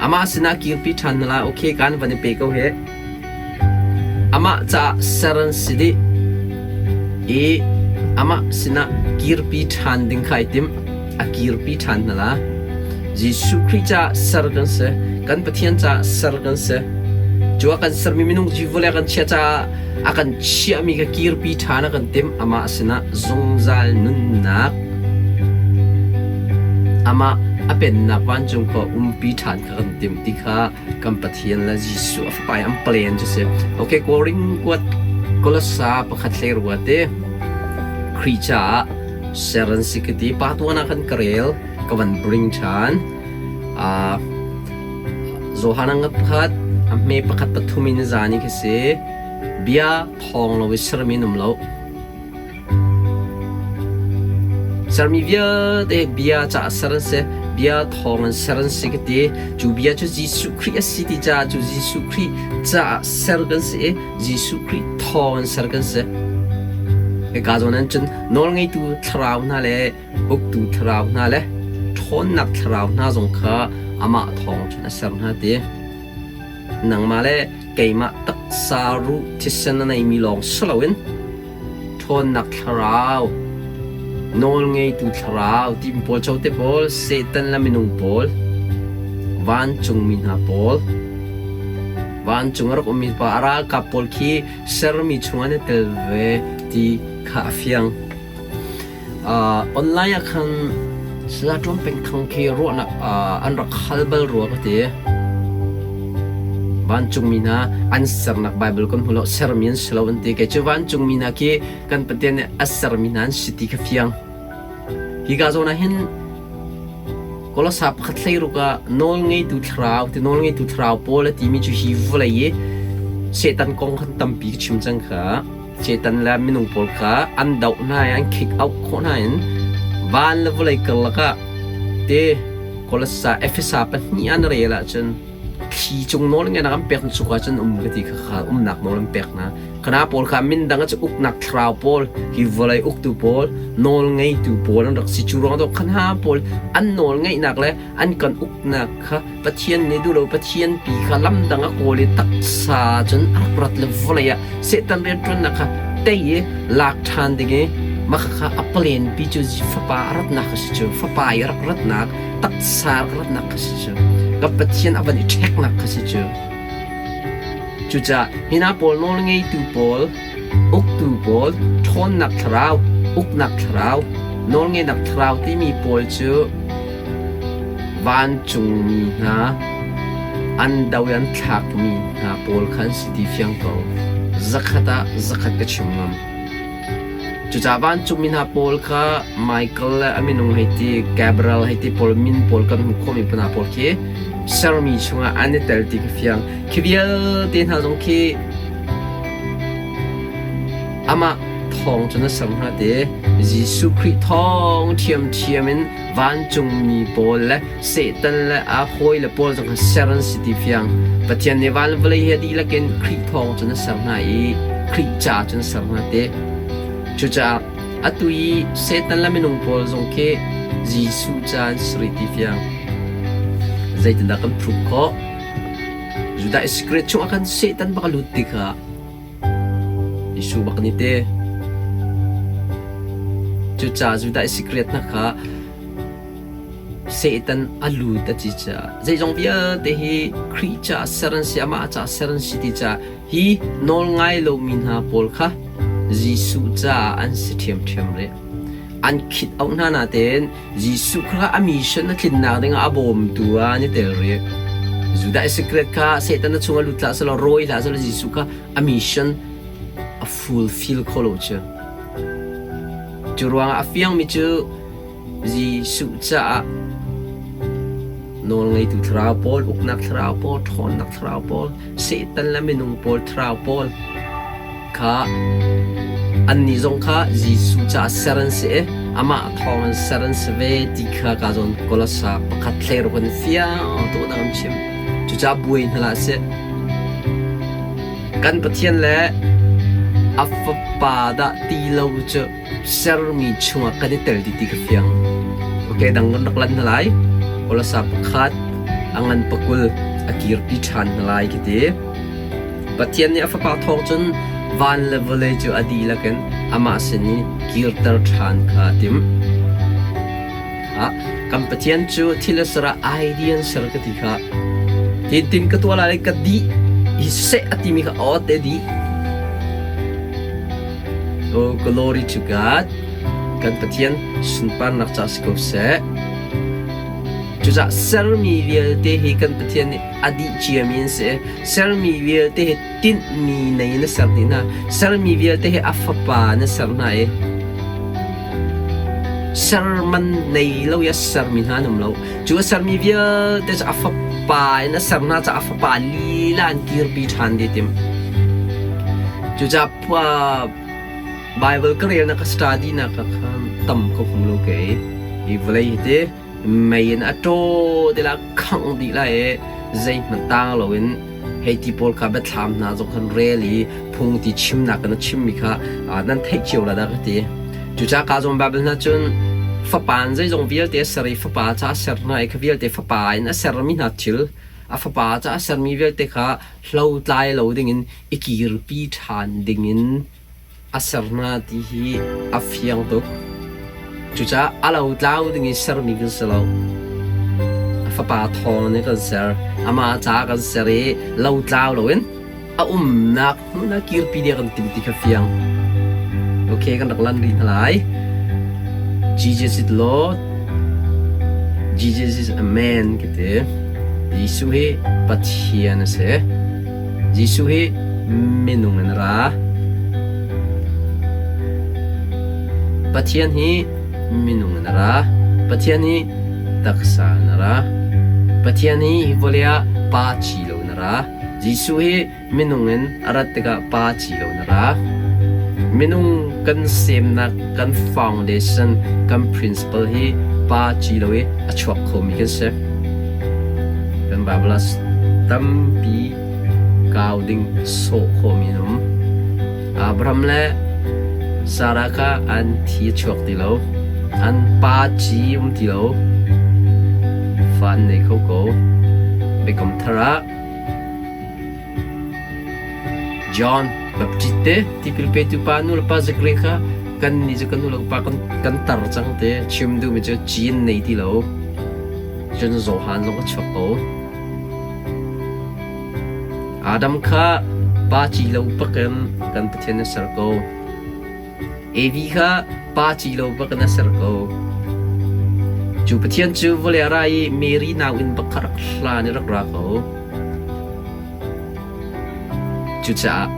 Amah sinah kirpi ṭhan hna lai. Okay, kan van i pe ko hih. Amah caah ser an si dih i amah sinah kirpi ṭhan ding kha ai tim. A kirpi ṭhan hna la. Jesuh Khrih caah ser kan si. Kan Pathian caah ser kan si. Cu a kan sermi minung vawlei a kan chiah caah a kan chiahmi kha kirpi ṭhan a kan timh. Amah sinah zungzal nunnak amah a pennak vancung khua umpi ṭhan kha kan timh ti kha kan Pathian le Jesuh a fapa i an plan cu si. Okay, Korin kuat Kolosa pakhat hlei rua te Khrih caah ser an si ka ti. Pa tuan ah khan ka rel, ka van bring ṭhan. Uh, Johan a pakhat, a hme pakhat pathum in zan i khi si. Bia thawng lo i sermi an um lo. Sermi vialte bia caah ser an si, bia thawng in ser an si ka ti. Cu bia cu Jesuh Khrih a si ti caah cu Jesuh Khrih caah ser kan si i Jesuh Khrih thawng in ser kan si. Hika zawn ah cun nawlngeitu thlarau hna le uktu thlarau hna le ṭhawnnak thlarau hna zong kha amah thawng cun a ser hna ti. Nangmah le keimah taksa ruh thisen a neimi lawng si loin ṭhawnnak thlarau, nawlngeitu thlarau timi pawl cote pawl, Satan le minung pawl, vancungmi hna pawl, vancung a rak ummi pa a ralkap pawl khi sermi chungah an i tel ve ti kha a fiang. Online ah khan Saya Ṭuan Peng Thang khi ruahnak an rak hal bal rua ka ti. Vancungmi hna an sernak Baibal kan hmu lo, sermi an si lo an ti. Kei cu vancungmi hna khi kan Pathian nih a sermi hna an si ti kha fiang. Hika zawn ah hin Kolosa pakhat hleiruk ah nawlngeitu thlarau ti nawlngeitu thlarau pawl a timi cu hi vawlei i Satan kong khan tampi ka chim cang kha. Satan le minung pawl kha an doh hna i an kick out khawh hna in van le vawlei karlak ah te Kolosa Efesa pahnih an rel ahcun thli cung nawl ngenak an pek cu cun um ka ti kha kha umnak nawl an pek hna. Kana pawl kha min dang cu uknak thlarau pawl hi vawlei uktu pawl nawl ngeitu pawl an rak si cu ruang dawh khan ha pawl an nawl ngeihnak le an kan uknak kha Pathian nih duh lo Pathian pi kha lamdang a kawl i taksa cun a rak rat le vawlei ah Satan rianṭuannak kha tei i lak ṭhan ding i mah kha a plan pi cu fapa a ratnak a si cu fapa i a rak ratnak taksa a rak ratnak kha si cu ka Pathian a van i ṭheknak kha si cu cucaah hi hna pawl nawlngeitu pawl uktu pawl ṭhawnnak thlarau uknak thlarau nawlngeihnak thlarau timi pawl cu Vancungmi hna an do i an thlakmi hna pawl kha an si ti fiang ko. Zakhat ah zakhat ka chim ngam. Cucaah vancungmi hna pawl kha Michael le a minung hei ti, Gabriel hei ti pawl min pawl kan hmuh khawhmi hna pawl khi sermi chungah an i tel ti ka fiang. Khi vialte hna zong khi amah thawng cun a ser hna te. Jesuh Khrih thawng ṭhiamṭhiam in vancungmi pawl le Satan le a hawile pawl zong kha ser an si ti fiang. Pathian nih van le vawlei he dihlak in Khrih thawng cun a ser hna i Khrih ca cun a ser hna ti. Cucaah atu i Satan le minung pawl zong khi Jesuh ca an si rih ti fiang. Zeitindah kan prove khawh? Judah Iscariot chungah khan Satan bak a lut ti kha Jesuh bak nih te. Cucaah Judah Iscariot hna kha Satan a lut a ti caah zeizong vialte hi Khrih caah ser an si, amah caah ser an si ti caah hi nawl ngai lomi hna pawl kha Jesuh caah an si ṭhiamṭhiam rih. An khit auh hna natein Jesuh kha a mission a tlinnak dingah a bawmtu ah an i tel rih. Judah Iscariot kha Satan a chung a lut hlah selaw rawi hlah selaw Jesuh kha a mission a fulfill kho lo cu. Cu ruangah a fiangmi cu Jesuh caah nawlngeitu thlarau pawl, uknak thlarau pawl, ṭhawnnak thlarau pawl, Satan le minung pawl thlarau pawl kha annih zong kha Jesuh caah ser an si i amah thawng in ser an si ve ti kha ka zawn Kolosa pakhat thleiruk in fiang tuk an chim. Cucaah buai hna hlah sih. Kan Pathian le a Fapa dah ti lo cu sermi chungah kan i tel dih ti ka fiang. Okay, dang kan rak lan hna lai. Kolosa pakhat. A ngan pakul a kirpi ṭhan hna lai khi ti. Pathian nih a Fapa thawng cun van le vawlei cu a dihlak in amah sin i kirter ṭhan kha a timh. Kan Pathian cu thil a ser ah idea an ser ka ti kha. Tintin ka tuah lai ka dih hi seh a timi kha aw te dih. Oh, glory to God. Kan Pathian sunparnak ca si ko seh. Cucaah sermi vialte hi kan Pathian nih a dih ciami an si. Sermi vialte hi tinhmi nei na ser dih hna. Sermi vialte hi a fapa na ser hna i serman nei lo i a sermi hna an um lo. Cu a sermi vialte cu a fapa in a ser hna caah a fapa lila an kirpi ṭhan dih tim. Cucaah Bible ka relnak ka study nak ah khan tam ka hmu lo kei. Hi vawlei hi ti mei in a ṭaw te la khangh dih lai i zeihmanh tang loin hei ti pawl kha biathlam hna zong khan rel i phung ti chimnak in a chimmi kha nan theih cio la dah ka ti. Cucaah ka zawn Bible hna cun fapa in zeizong vialte a ser i fapa ca a ser hna i kha vialte fapa in a sermi hna thil a fapa ca a sermi vialte kha hlo tlai lo dingin i kirpi ṭhan dingin a ser hna ti hi a fiang tuk. Cucaah a lotlau ding i sermi kan si lo. A fapa thawng in kan ser. Amah caah kan ser i lotlau loin a umnak hmun ah kirpi ding kan timh ti kha fiang. Okay, kan rak lan rih hna lai. Jesus is Lord. Jesus is a man ka ti. Jesuh hi Pathian a si. Jesuh hi minung in a ra. Pathian hi minung in a ra. Pathian hi taksa in a ra. Pathian hi hi vawlei ah pa ci lo in a ra. Jesuh hi minung in a rat tikah pa ci lo in a ra. Minung kan semnak, kan foundation, kan principle hi pa ci lo i a chuak khomi kan si. Kan Bible ah tampi kau ding sawh khawhmi an um. Abraham le Sarah kha an thi a chuak ti lo. An pa ci um ti lo. Fa an nei kho ko. Biakam thar ah John Baptist te tipil petu pa nu le pa Zachary kha kan nih cu kan nu le pa kan, kan tar cang te chim duhmi cu ci an nei ti lo. Cun Johan zong a chuak ko. Adam kha pa ci lo bakin kan Pathian a ser ko. Evi kha pa ci lo bakin a ser ko. Cu Pathian cu vawlei a ra i Mary nauinn bak kha rak hlan i rak ra ko. Cucaah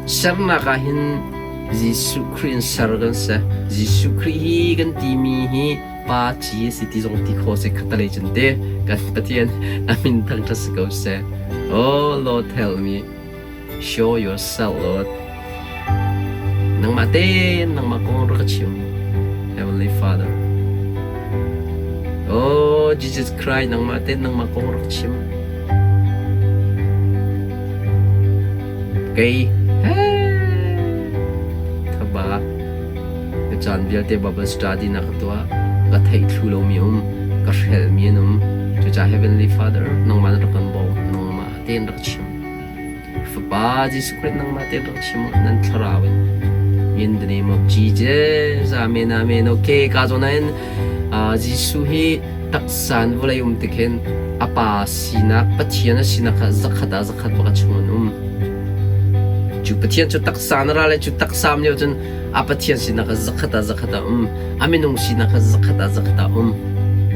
sernak ah hin Jesuh Khrih in ser kan si. Jesuh Khrih hi kan timi hi pa ci a si ti zong ti khawh si khatalei cun te kan Pathian a min thangṭhat si ko seh. Oh Lord help me. Show yourself Lord. Nangmah tein nangmah kong rak ka chim. Heavenly Father. Oh Jesus Christ nangmah tein nangmah kong rak chim. Kei thaba Ka caan vialte Bible study na ka tuah. Ka theih thlu lomi um, ka hrelhmi an um. Cucaah Heavenly Father, nangmah na rak kan bawm, nangmah tein rak chim. Fapa Jesuh Christ nangmah tein rak chim nan thlarau in. In the name of Jesus. Amen, amen. Okay, ka zawn in Jesuh hi taksa in vawlei um tik hin a pa sinak Pathian a sinak kha zakhat ah zakhat bak a chung an um. Cu Pathian cu taksa na ra le cu taksa um lio cun a Pathian sinak kha zakhat ah zakhat ah um. A minung sinak kha zakhat ah zakhat ah um.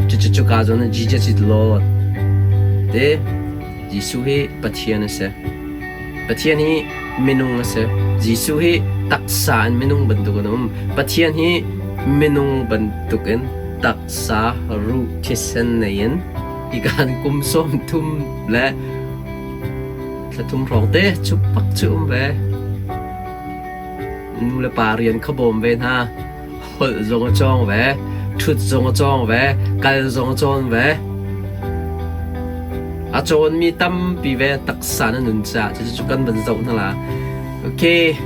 Cucu cuka zawn Jesus is Lord. Te Jesuh hi Pathian a si. Pathian hi minung a si. Jesuh hi taksa in minung bantuk in a um. Pathian hi minung bantukin taksa ruh thisen nei in hikan kum sawm thum le thla thum hrawng te cu pak cu um ve. Nu le pa rian kha bawm ve hna. Holh zong a cawng ve. Ṭhut zong a cawng ve. Kal zong a cawn ve. A cawnmi tampi ve taksa na nun caah cucu kan van zoh hna la. Okay.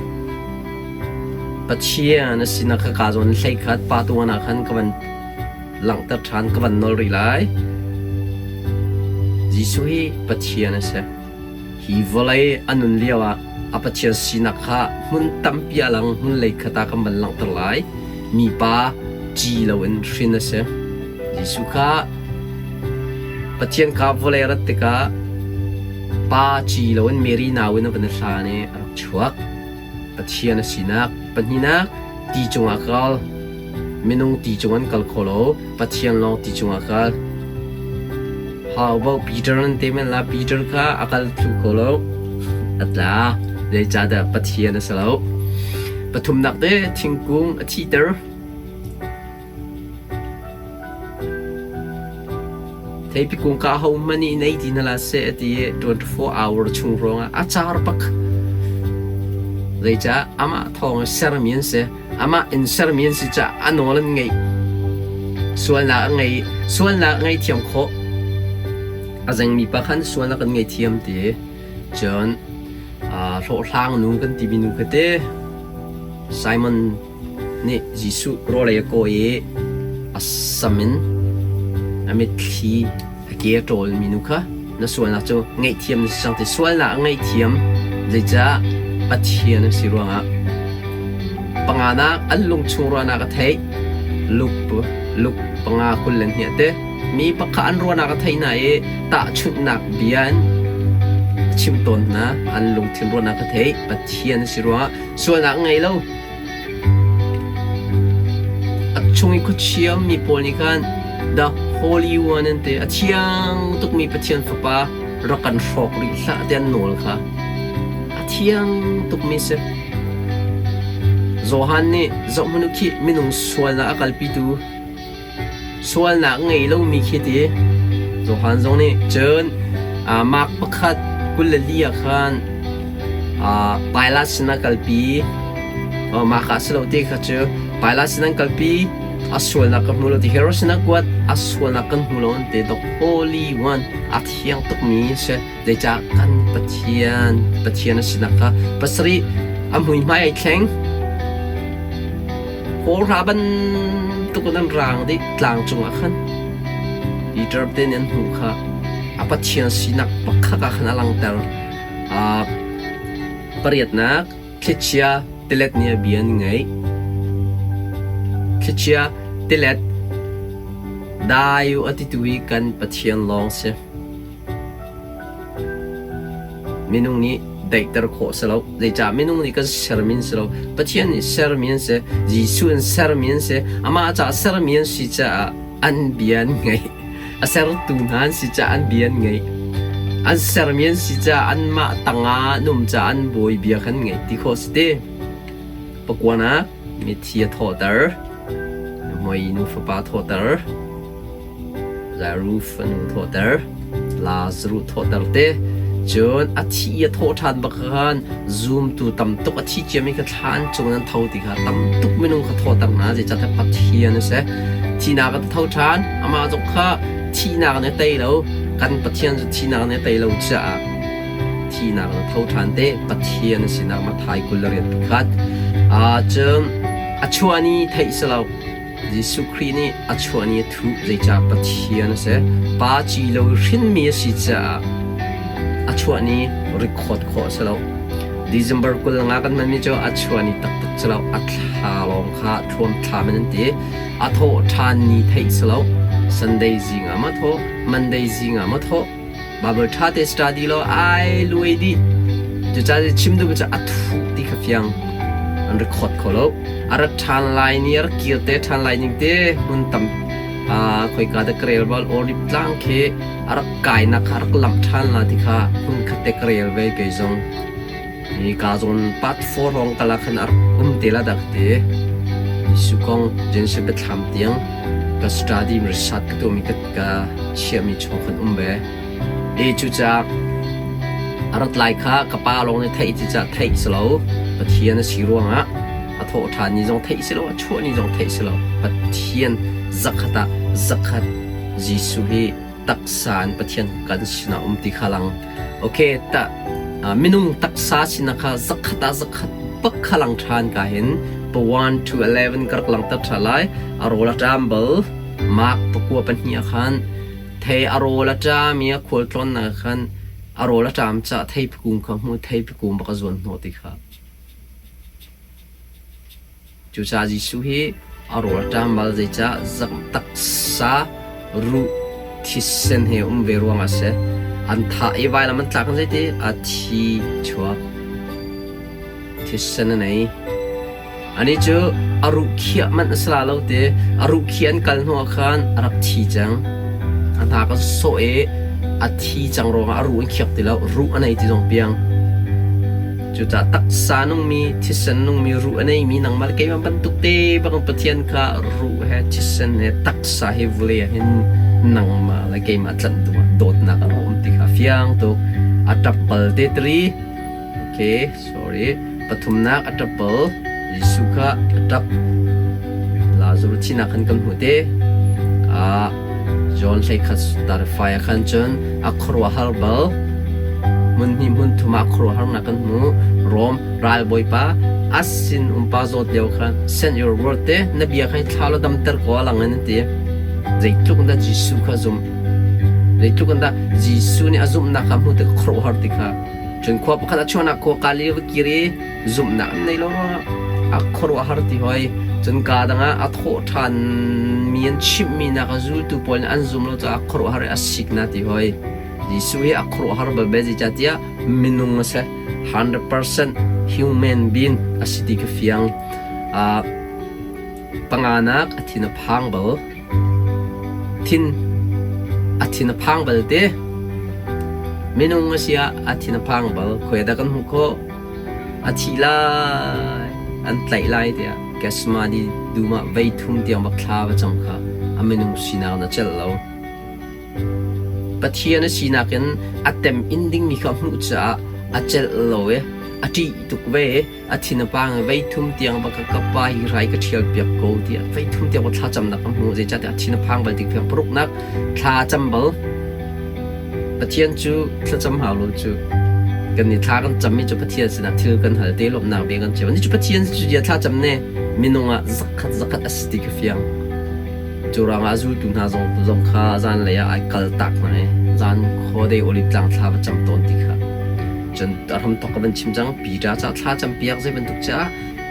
Pathian a sinak kha kaa zawn hlei khat pa tuan ah khan ka van langhter ṭhan ka van nawl rih lai. Jesuh hi Pathian a si. Hi vawlei a nun lioah a Pathian sinak kha hmun tampi a lang, hmun lei khat ah kan van langhter lai. Mipa ci loin hrin a si. Jesuh kha Pathian kha vawlei a rat tikah pa ci loin Mary nau in a van i hlan i a rak chuak. Pathian a sinak. Pahnihnak, ti cungah kal. Minung ti cung an kal kho lo, Pathian lawng ti cungah kal. How about Peter nan te men la Peter kha a kal thlu kho lo. A tla. Zeicahtiah Pathian a si lo. Pathumnak te thingkung a thihter. Theipi kung ka ahohmanh nih nei ti hna hlah seh a ti i 24 hour chung ruangah a car bak. Zeicah amah thawng in sermi an si. Amah in sermi an si caah a nawl an ngeih. Sualnak a ngei, sualnak a ngaihthiam khawh. A zengmi pa khan sualnak an ngaihthiam ti. Cun hlawhhlang nu kan timi nu kha te Simon nih Jesuh rawlei a kawi i a sam in a mitthli a ke a ṭawlmi nu kha na sualnak cu ngaihthiam na si cang ti sualnak a ngaihthiam zeicah Pathian a si ruangah panganak an lungchung ruahnak a theih Luke Luke panga 22 te mi pakhat an ruahnak a theih hna i tahchunhnak bia in a chimh tawn hna an lungthin ruahnak a theih Pathian a si ruangah sualnak a ngei lo A chung i khuachia mi pawl nih khan The Holy One an ti. A thiang tukmi Pathian Fapa rak kan hrawk rih hlah ti an nawl kha. A thiang tukmi si. Johan nih zohhmanh u khih minung sualnak a kalpitu Sualnak ngei lomi khi ti Johan zong nih cun Mark pakhat 24 ah khan Pilat sin a kalpi. Mah kha a si lo ti kha cu Pilat sin an kalpi a sualnak ka hmu lo ti Herod sin a kuat a sualnak kan hmu lo an ti the Holy One a thiang tukmi si. Zeicah kan Pathian Pathian a sinak kha pasarih a muihmai ai thleng. Hawhra bantuk in an raang dih tlang cungah khan. Peter te nih an hmuh kha a Pathian sinak pakhat ah khan a langhter. Pariatnak thlichia tilet nih a bia an ngaih. Thlichia tilet dai u a titu hi kan Pathian lawng si. Minung nih daihter khawh si lo. Zeicah minung nih kan sermi an si lo. Pathian nih sermi an si. Jesuh in sermi an si. Amah caah sermi an si caah an bia an ngaih. A sertu hna an si caah an bia an ngaih. An sermi an si caah anmah tangah an um caah an bawi bia khan ngaih ti khawh si ti. Pakuanak mithi a thawhter. Moi nu fapa thawhter. Zaru fanu thawhter, Lazaruh thawhter te, cun a thi i a thawh ṭhan bak khan zumtu tam tuk a thi ciami kha thlan cung an tho ti kha tam tuk minung kha thawhter hna zeicahtiah Pathian a si. Thihnak a tho ṭhan, amah zong kha thihnak nih a tei lo, kan Pathian cu thihnak nih a tei lo caah thihnak in a tho ṭhan te Pathian a sinak Matthai 21. Cun a chuah ni theih si lo. Jesuh Khrih nih a chuah ni a thuh zeicah Pathian a si. Pa ci lo i hrinmi a si caah a chuah ni record khawh a si lo. December 25 kan hmanmi cu a chuah ni taktak si lo. A thla lawng kha thuam thlam in an ti. A thawh ṭhan ni theih si lo. Sunday zing ah ma thawh, Monday zing ah ma thawh. Bible ṭha te study law ai luai dih. Cucaah chim duhmi cu a thuh ti kha fiang an record kho lo. A rat ṭhan lai ni, a rak kir te ṭhan lai ning te hmun tam khoika dah ka rel bal Orib tlang khi a rak kainak kha a rak lamh ṭhan la ti kha hmun khat te ka rel ve kei zong. Hi ka zawn part 4 hrawng kal ah khan a rak um te la dah ka ti. Jesuh kong Genesis biathlam tiang ka study research ka tuahmi ka ka chiahmi chung khan um ve. E cucaah a rat lai kha ka pa lawng nih theih ti caah theih si lo. Pathian a si ruangah a thawh ṭhan ni zong theih si lo, a chuah ni zong theih si lo. Pathian zakhat ah zakhat Jesuh hi taksa in Pathian kan sinah um ti kha lang. Okay, ta minung taksa sinak kha zakhat ah zakhat bak kha lang ṭhan ka hin pa 1 to 11 ka rak langter ṭha lai. A rawl a ṭam bal. Mark pakua pahnih ah khan. Thei a rawl a ṭam i a khualtlawnnak khan a rawl a ṭam caah theipi kung kha hmu theipi kung bak a zuan hnawh ti kha. Cucaah Jesuh hi a rawl a ṭam bal zeicah taksa ruh thisen he um ve ruangah a si. An thah i vailam an tlak in zeiti a thi chuak. Thisen a nei. Anih cu a ruh khiah manh a si la lo ti. A ruh khiah an kal hnuah khan a rak thi cang. A hna ka sawh i a thi cang ruangah a ruh an khiak ti lo. Ruh a nei ti zong piang. Cucaah taksa nungmi, thisen nungmi, ruh a neimi nangmah le keimah bantuk te bang Pathian kha ruh he thisen he taksa he vulei ah hin nangmah le keimah tlanh duh ah dawtnak a um ti kha fiang tuk. A ṭap bal te tari. Okay. Sorry. Pathumnak a ṭap bal. Jesuh kha a ṭap. Lazarus thinak khan kan hmuh te. Ah, John 11 tarfai ah khan cun a khuaruahhar bal. Hmun hnih hmun thum ah khuaruahharnak kan hmu. Rom ralbawipa a sin umpa zawt lio khan send your word te na bia kha hi thla law damter ko alang in an ti. Zeitluk in dah Jesuh kha zum. Zeitluk in dah Jesuh nih a zumhnak kha hmu tik khuaruahhar ti kha Cun khua pakhat a chuahnak khua Galili va kir i zumhnak an nei lo ruangah a khuaruahhar ti hoi. Cun kaa dang ah a thawh ṭhanmi an chimhmi nak a zultu pawl nih an zum lo caah khuaruahhar i a sik na ti hoi. Jesuh hi a khuaruahhar bal ve zeicahtiah minung a si. 100% human being a si ti kha fiang. Uh, panganak a thin a phang bal. Thin a thin a phang bal te. Minung a si ah a thin a phang bal. Khuai dah kan hmuh khawh? A thi lai, an tlaih lai tiah Gethsemane dum ah vei thum tiang bak thla va cam kha a minung sinak na celh lo. Pathian a sinak in a tem in dingmi kha hmuh caah a celh lo i a ṭih tuk ve i a thin a pang i vei thum tiang va ka ka pa hi rai ka ṭhial piak ko tiah vei thum tiang va thlacamnak ka hmu zeicahtiah a thin a phang bal tik fiang paruknak thla a cam bal Pathian cu thlacam hau lo cu kan ni thla kan cammi cu Pathian sinah thil kan hal te lawmhnak bia kan chim ni cu Pathian cu dia thla cam ne minung ah zakhat zakhat a si ti ka fiang cu ruangah a zultu hna zong zong kha zan lei ah ai kal tak hna i zan khuadei olive tlang thla va cam tawn ti kha Cun a hramthawk ka van chim cang, Peter ca thla campiak zei bantuk caah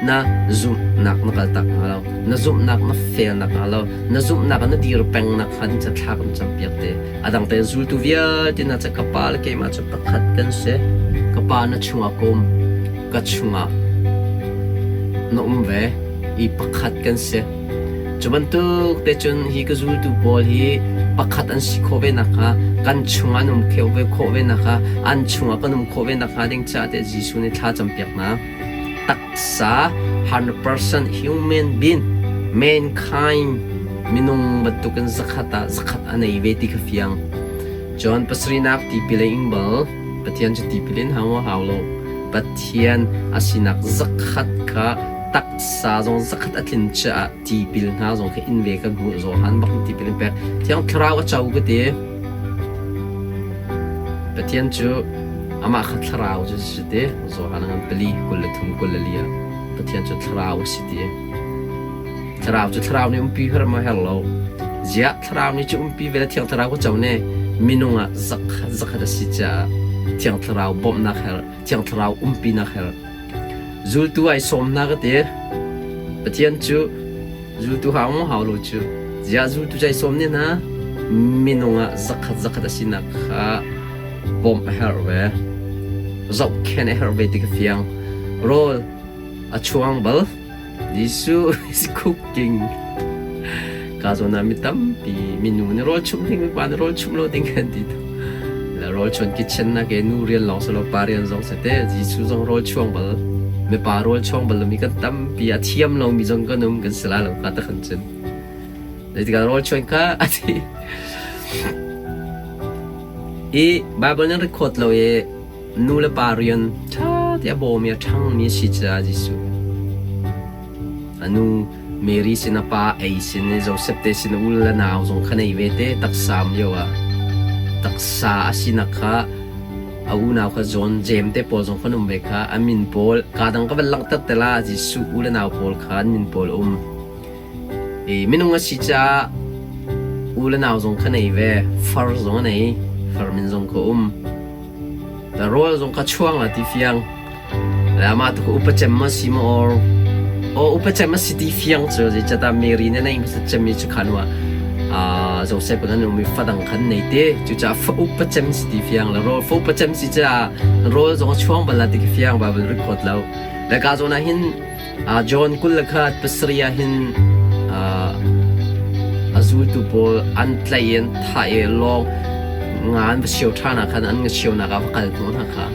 na zumhnak na kaltak hnga lo, na zumhnak na felnak hnga lo, na zumhnak ah na dir peng nak hnga ding ca thla kan campiak te. A dang tein zultu vialte hna ca ka pa le keimah cu pakhat kan si. Ka pa na chungah ka um, ka chungah na um ve i pakhat kan si. Cu bantuk te cun hi ka zultu pawl hi pakhat an si khawh ve nakhnga kan chungah an um khawh ve khawh ve nakhnga an chungah kan um khawh ve nakhnga ding caah tiah Jesuh nih thla campiak hna. Taksa 100% human being mankind minung bantukin zakhat ah zakhat a nei ve ti kha fiang. John pasarihnak tipil a ing bal. Pathian cu tipil in hau hau lo. Pathian a sinak zakhat kha taksa zong zakhat a tlin caah tipil hna zong khi in ve kan hmuh Johan bak in tipil in pek Thiang Thlarau a co ka ti Pathian cu amah kha thlarau cu si ti Johan ngan pali 23 24 ah Pathian cu thlarau a si ti thlarau cu thlarau nih umpi her ma her lo ziah thlarau nih cu umpi ve le Thiang Thlarau ka co ne minung ah zakhat zakhat a si caah Thiang Thlarau bawmhnak her Thiang Thlarau umpinak her Zultu ai sawm hna ka ti. Pathian cu zultu hau maw hau lo cu. Ziah zultu cu ai sawm ne hna? Minung ah zakhat zakhat a sinak kha bawmh a herh ve. Zohkhenh a herh ve ti ka fiang. Rawl a chuang bal. Jesuh is cooking. Ka zawn ah mi tampi minu nih rawl chumh ding mipa nih rawl chumh lo ding kan ti to. Le rawl chuan kitchen na ke nu rian lawng si lo pa rian zong si te Jesuh zong rawl chuang bal mipa rawl chuang bal lomi kan tampi a thiam lomi zong kan um kan si lai lo ka ta khan cun. Zeitikah rawl chuan kha a ti. I Bible nan record lo i nu le pa rian ṭha te a bawmi a ṭhangmi a si caah Jesuh a nu Mary sin a pa ei sin i Joseph te sin a u le nau zong kha nei ve te taksa um lio ah taksa a sinak kha a unau kha John Jeim te pawl zong khan um ve kha a min pawl kaa dang ka van langhter te la Jesuh u le nau pawl kha an min pawl um I minung a si caah U le nau zong kha nei ve. Far zong a nei. Far min zong kha um. Rawl zong kha chuang la ti fiang. Le amah tu upa cem ma si ma or o upa cem a si ti fiang cu zeicahtiah Mary nih nei hmasa cemmi cu khan wa Joseph kan um i fadang khan nei te cucaah fa upa cem si ti fiang le rawl fa upa cem si caah rawl zong a chuang bal la ti fiang Bible record lo le ka zawn ah hin John 21 pasarih ah hin a zultu pawl an tlaih i an thah i lawng nga an va sio ṭhan ah khan an nga sionak ah va kal hnawh hna kha.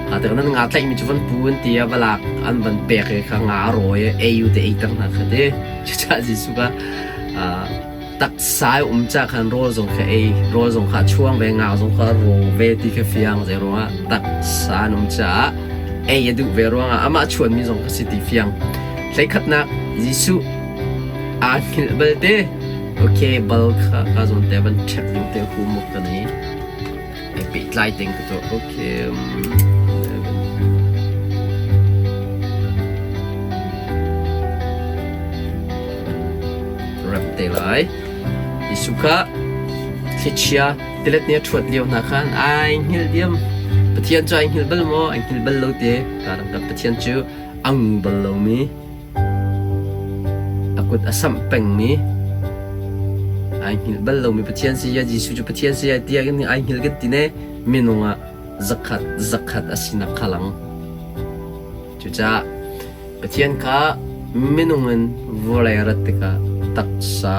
Aa nan nga tlaihmi cu van pu an ti i va lak an van pek i kha nga a rawi i ei u te eiter hna kha ti. Cucaah Jesuh kha taksa i um ca khan rawl zong kha ei, rawl zong kha a chuang ve, nga zong kha a raw ve ti kha fiang. Zei ruangah taksa an um caah ei a duh ve ruangah amah chuanmi zong kha si ti fiang. Hleikhatnak Jesuh aa hngilh balte. Okay, bal kha ka zawn te van check ding te hu muk ka nei. Ai pehtlai ting ka tuah. Okay. Rap te lai. Jesuh kha thlichia tilet nih a ṭhuat lio hna khan ai hngilh diam. Pathian cu ai hngilh bal maw? Ai hngilh bal lo te. Ka Pathian cu a ngu bal lomi, a kut a samh pengmi, ai hngilh bal lomi Pathian si ya Jesuh cu Pathian si ya tiah kan ai hngilh kan ti ne minung ah zakhat zakhat a sinak kha lang. Cucaah Pathian kha minung in vawlei a rat tikah taksa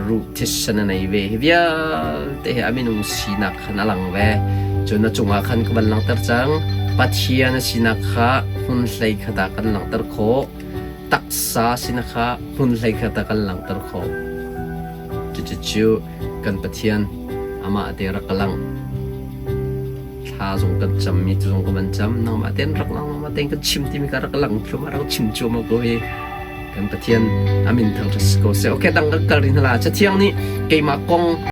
ruh thisen a nei ve. Hi vialte hi a minung sinak khan a lang ve. Cun a cungah khan ka van langhter cang. Pathian a sinak kha hmun hlei khat ah kan langhter khawh. Taksa sinak kha hmun hlei khat ah kan langhter khawh. Cucu kan Pathian amah te rak ka lang. Thla zong kan cammi cu zong ka van cam. Nangmah tein rak lang, nangmah tein kan chim timi ka rak lang thluahmah, rak chim cuahmah ko hi. Kan Pathian a min thangṭhat si ko seh. Okay, dang kan kal rih hna la. Cathiang nih keimah kong.